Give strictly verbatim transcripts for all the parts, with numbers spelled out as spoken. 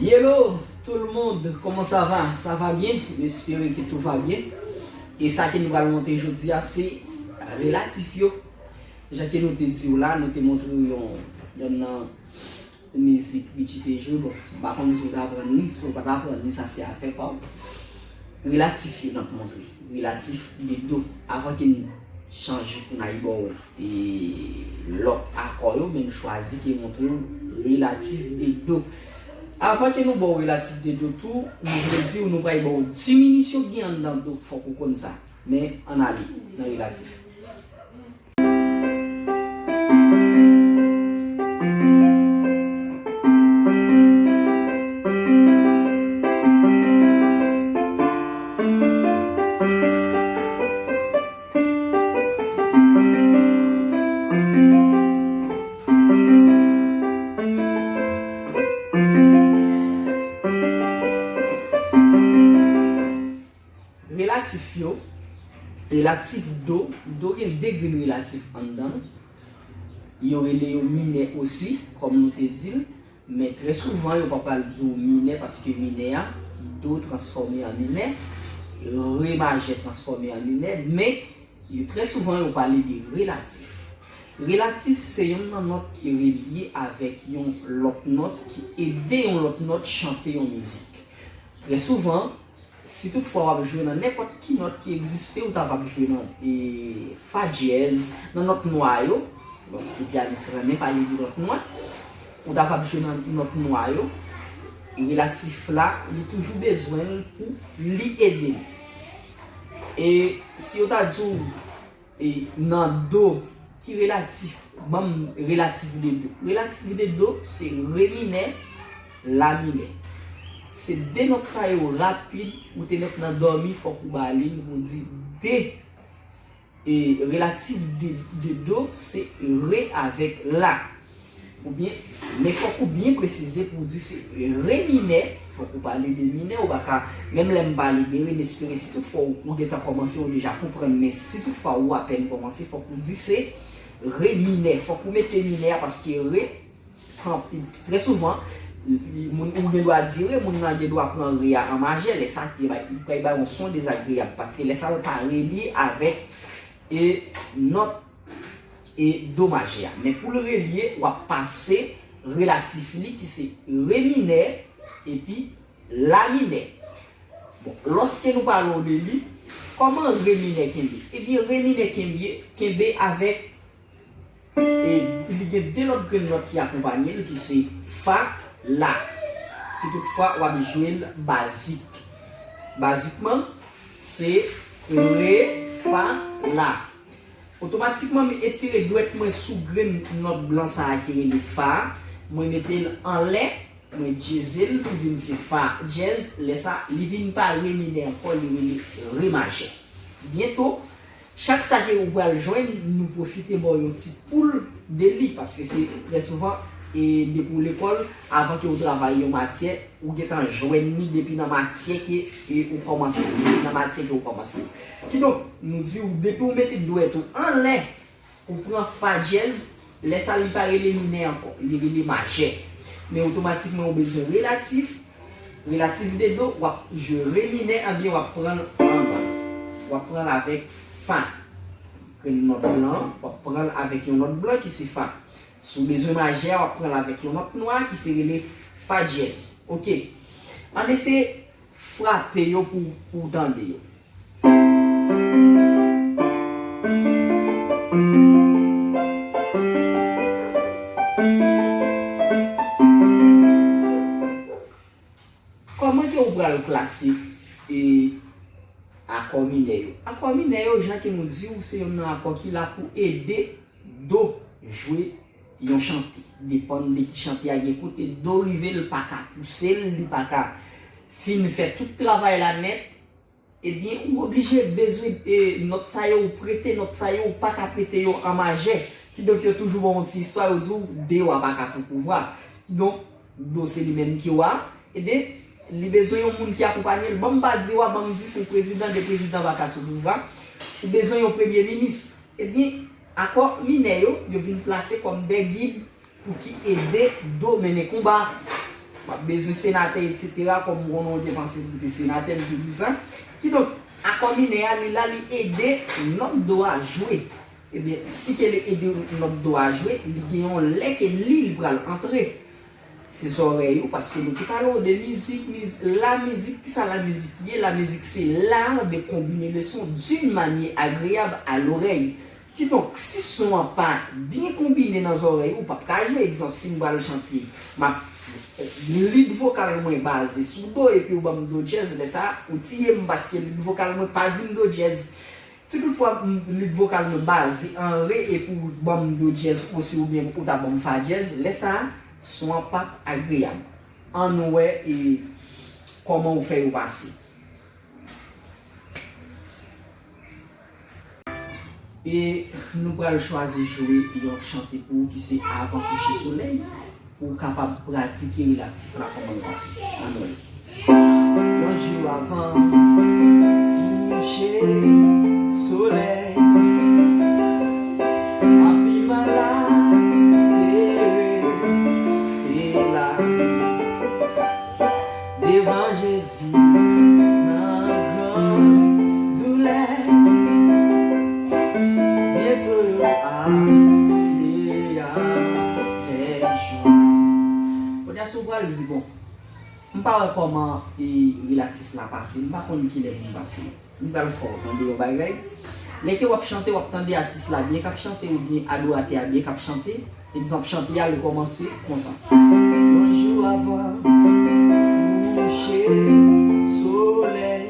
Hello tout le monde, comment ça va? Ça va bien? M espere ke tout va bien. E sa ke nou pral montre jodi a se relatif yo. Jan ke nou te di w la, nou te montre w yon, yon nan mizik Richie te jwe. Bon, m pa konn si w t aprann li, si w pa t aprann li, sa se afè pa w. Relatif yo n ap montre. Relatif de do. Avan ke n chanje pou n al ba w e lòt akò yo, men n chwazi ke montre w relatif de do. Avan ke nou ba w relatif de do tou, nou vle di w nou pral ba w diminisyon ki gen anndan do, fòk ou konn sa. Men ann ale nan relatif. Relatif yo, relatif do, do gen de grenn relatif anndan l. Yo rele yo minè osi, kòm nou te di l, men trè souvan yo pa pral di w minè paske minè a, do transfòme an minè, re majè transfòme an minè, men yo trè souvan yo pale de relatif. Relatif se yonn nan nòt ki relye avèk yon lòt nòt ki ede yon lòt nòt chante yon mizik. Trè souvan, si toutfwa w ap jwe nan nenpòt ki nòt ki egziste, ou ta va ap jwe nan e, fa dyèz, nan nòt nwa yo, paske pyanis renmen pale de nòt nwa, ou ta va ap jwe nan nòt nwa yo, relatif la, li toujou bezwen l pou li ede l. E si yo ta di w e, nan do ki relatif, ban m relatif de do. Relatif de do se re minè, la minè. Se de nòt sa yo rapid, ou te mèt nan dòmi, fòk ou ba li l, ou di de. E relatif de, de do se re avèk la. Oubyen, men fòk ou byen presize pou w di se re minè, fòk ou pale de minè, ou pa ka, menm lè m pale de re, m espere si toutfwa ou, ou gentan kòmanse, ou deja konprann, men si toutfwa ou apèn kòmanse, fòk ou di se re minè, fòk ou mete minè a, paske re, trè souvan, li, moun, ou gen dwa di re, moun nan gen dwa pran re a an majè, lè sa, li bay, li bay yon son dezagreyab, paske lè sa, l pa relye avèk e nòt e do majè a. Men pou l relye, w ap pase relatif li ki se re minè epi la minè. Bon, lòske nou pale w de li, kòman re minè kenbe? Ebyen, re minè kenbe, kenbe avèk, e, li gen de lòt grenn nòt ki akonpanye l, ki se fa, la. Si toutfwa w ap jwe l bazik. Bazikman, se re, fa, la. Otomatikman, m etire dwèt mwen sou grenn nòt blan sa a ki rele fa a. Mwen mete l anlè, mwen dyeze l, li vin se fa dyèz. Lè sa, li vin pa re minè ankò, li rele re majè. Byento, chak sa ke ou pral jwenn, nou pwofite ba w yon ti poul de li, paske se trè souvan, e depi w lekòl, avan ke w travay yon matyè, ou gentan jwenn li depi nan matyè ke, e, ou kòmanse, depi nan matyè ke ou kòmanse. Kidonk, nou di w, depi w mete dwèt ou anlè, ou pran fa dyèz, lè sa li pa rele minè ankò, li rele majè. Men otomatikman ou bezwen relatif, relatif de do, w ap jwe re minè, ebyen w ap pran l anba. W ap pran l avèk fa. Grenn nòt blan, w ap pran l avèk yon nòt blan ki se fa. Si w bezwen majè a, w ap pran l avèk yon nòt nwa ki se rele fa dyèz. Oke. Ann eseye frape yo pou, pou w tande yo. Kòman ke ou pral klase, e, akò minè yo? Akò minè yo, jan ke nou di w, se yonn nan akò ki la pou ede do jwe yon chante. Depann de ki chante a gen kote do rive, l pa ka pouse l, li pa ka fin fè tout travay la nèt. Ebyen, ou oblije bezwen, e, nòt sa yo, ou prete nòt sa yo, ou pa ka prete yo an majè. Kidonk, yo toujou ba w yon ti istwa, yo di w, de wa pa ka sou pouvwa. Kidonk, do se li menm ki wa. Ebyen, li bezwen yon moun ki akonpanye l. Ban m pa di wa, ban m di se yon prezidan, de prezidan pa ka sou pouvwa. Ou bezwen yon premye minis. Ebyen, akò minè yo, yo vin plase kòm de gid pou ki ede do mennen konba. M ap bezwen senatè, etsetera, kòm m konnen w te panse pou te senatè, m te di sa. Kidonk, akò minè a, li la, li ede nòt do a jwe. Ebyen, si ke li ede nòt do a jwe, li gen yon lè ke li, li pral antre. Se zòrèy ou, paske nou te pale w de mizik, miz-, la mizik, kisa la mizik ye? La mizik se l'art de combiner le son d'une manière agréable à l'oreille. Kidonk, si son an pa byen konbine nan zòrèy ou, ou p ap ka jwe. Egzanp, si m pral chante, m ap, lead vokal mwen baze sou do, epi ou ban m do dyèz, lè sa a, ou tiye m, paske lead vokal mwen pa di m do dyèz. Si toutfwa m, lead vokal mwen baze an re, epi ou ban m do dyèz osi, oubyen ou ta ban m fa dyèz, lè sa a, son an p ap agreyab. Ann wè, e, kòman ou fè yo pase. E nou pral chwazi jwe yon chante pou ou ki se Avan kouche solèy, pou w kapab pratike relatif la kòman l pase. Ann wè. Yon jou avan kouche solèy, anpil malad Terèz te la. Devan Jezi nan gran doulè, byento yo ale avèk jwa. Kounye a, si w pral di, bon, m pa wè kòman, e, relatif la pase, m pa konn kilè pou m pase. M pral fè w tande yon bagay. Lè ke w ap chante, w ap tande atis la byen k ap chante, oubyen adoratè a byen k ap chante. Egzanp, chante a, li kòmanse konsa. Yon jou avan kouche solèy.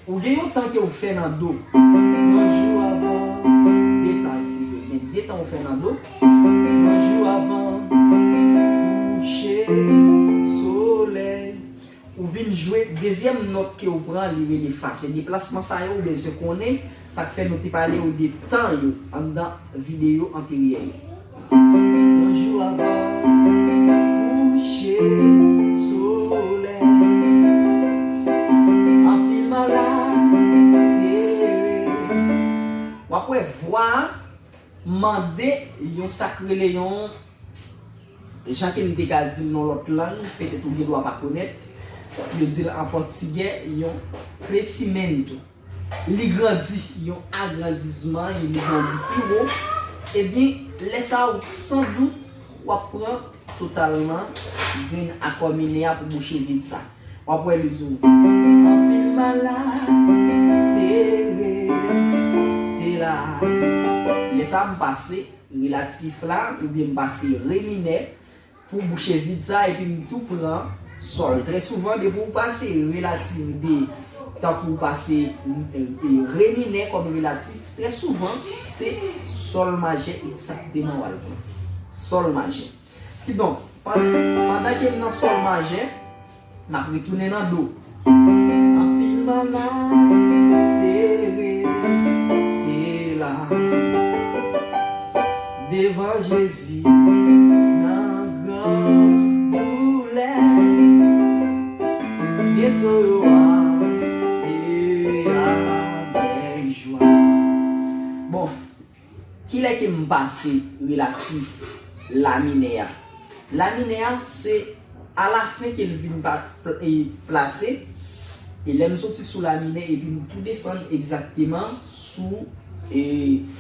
Ou gen yon tan ke w fè nan do. Yon jou avan, de tan, eskize, gen de tan w fè nan do. Yon jou avan kouche solèy. Ou vin jwe dezyèm nòt ke ou pran, li rele fa. Se deplasman sa yo ou bezwen konnen, sa k fè nou te pale w de tan yo anndan videyo anteryè yo. Yon jou avan kouche solèy, anpil malad Terèz. W ap wè vwa a mande yon sa k rele yon, jan ke m te ka di l nan lòt lang, petèt ou gen dwa pa konèt, yo di l an pòtigè yon crescimento. Li grandi, yon agrandisman, li grandi pi wo. Ebyen, lè sa a, ou, san dout, w ap pran totalman grenn akò minè a pou bouche vid sa. W ap wè li di w, anpil malad Terèz te la. Lè sa a, m pase relatif la, oubyen m pase re minè pou bouche vid sa, epi m tou pran sòl. Trè souvan, depi w pase relatif de, tankou w pase, e, re minè kòm relatif, trè souvan, se sòl majè egzakteman w al pran. Sòl majè. Kidonk, pandan, pandan ke m nan sòl majè, m ap retounen nan do. Anpil malad Terèz te la devan Jezi nan gran doulè. Byento yo ale avèk jwa. Bon, kilè ke m pase relatif la minè a? La minè a, se alafen ke l vin pa, pl-, e, plase. E lè m soti sou la minè, epi m tou desann egzakteman sou, e,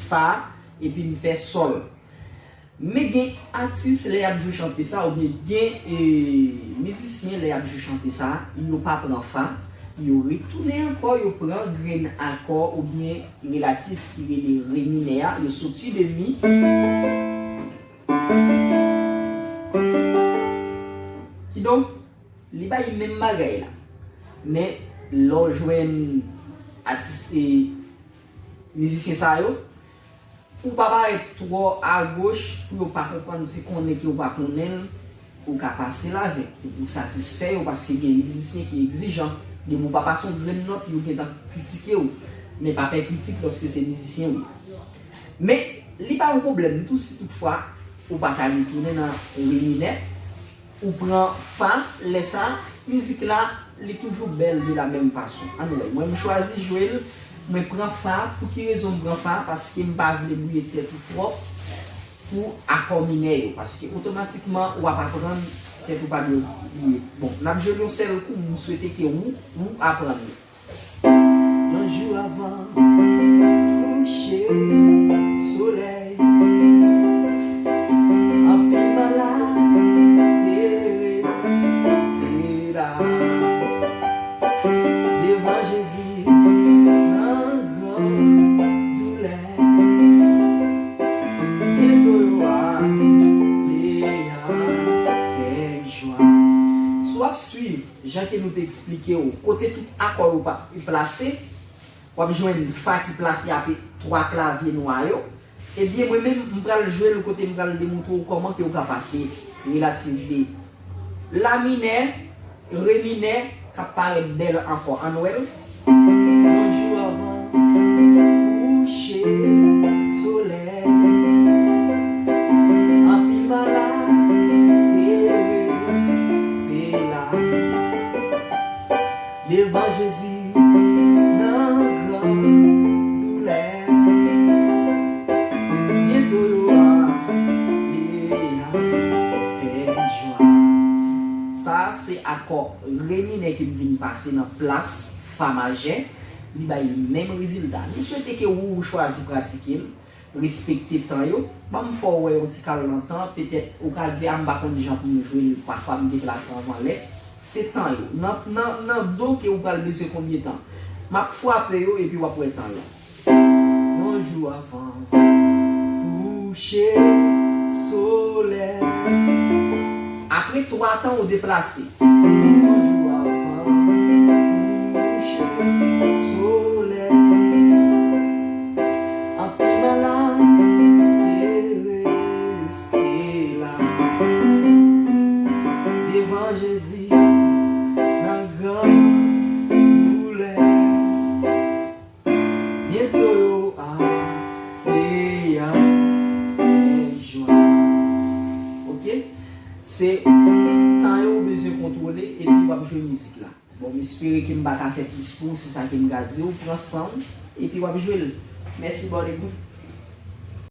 fa, epi m fè sòl. Men gen atis, lè y ap jwe chante sa, oubyen gen, e, mizisyen, lè y ap jwe chante sa, yo pa pran fa, yo retounen ankò, yo pran grenn akò oubyen relatif ki rele re minè a, yo soti de mi. Kidonk, li bay menm bagay la. Men, lè w jwenn atis, e, mizisyen sa yo, pou w pa parèt twò agoch, pou yo pa konprann se konnen ke w pa konnen l, ou ka pase l avèk, pou w satisfè yo, paske gen mizisyen ki egzijan, depi w pa pase yon grenn nòt, yo gentan kritike w. Men pa pè kritik lòske se mizisyen w ye. Men, li pa yon pwoblèm tou si toutfwa ou pa ka retounen nan re minè, ou pran fa, lè sa, mizik la, li toujou bèl de la menm fason. Ann wè, mwen m chwazi jwe l, mwen pran fa. Pou ki rezon m pran fa? Paske m pa vle bwouye tèt ou twòp pou akò minè yo. Paske otomatikman, w ap aprann tèt ou pa dwe bliye. Bon, n ap jwe l yon sèl kou, m swete ke ou, ou aprann li. Yon jou avan kouche solèy, anpil malad te rete la devan Jezi nan gran doulè. Byento yo ale a fè jwa. Si w ap swiv jan ke nou te eksplike w, kote tout akò yo pa, plase, w ap jwenn fa ki plase apre twa klavye nwa yo. Ebyen, mwen menm, m pral jwe l kote m pral demontre w kòman ke w ka pase relativ de la minè, re minè, k ap parèt bèl ankò. Ann wè l. Yon jou avan kouche solèy, anpil malad te rete la devan Jezi nan gran doulè. Byento yo ale a fè jwa. Sa a se akò re minè ke m vin pase nan plas fa majè. Li bay menm rezilta. Nou swete ke ou chwazi pratike l, respekte tan yo. Ban m fè w wè yon ti kal nan tan, petèt ou ka di, a, m pa konn jan pou m jwe l, pafwa m deplase anvan lè. Se tan yo. Nan, nan, nan do ke ou pral bezwen konbyen tan. M ap frape yo epi w ap wè tan yo. Yon jou avan kouche solèy. Apre twa tan ou deplase. Yon jou avan kouche solèy, anpil malad te rete la devan Jezi nan gran doulè. Byento yo ale a fè jwa. Oke? Se tan yo ou bezwen kontwole epi w ap jwe mizik la. Bon, m espere ke m pa ka fè plis pou w, se sa ke m ka di w. Pran san w epi w ap jwe l. Mèsi, bòn ekout.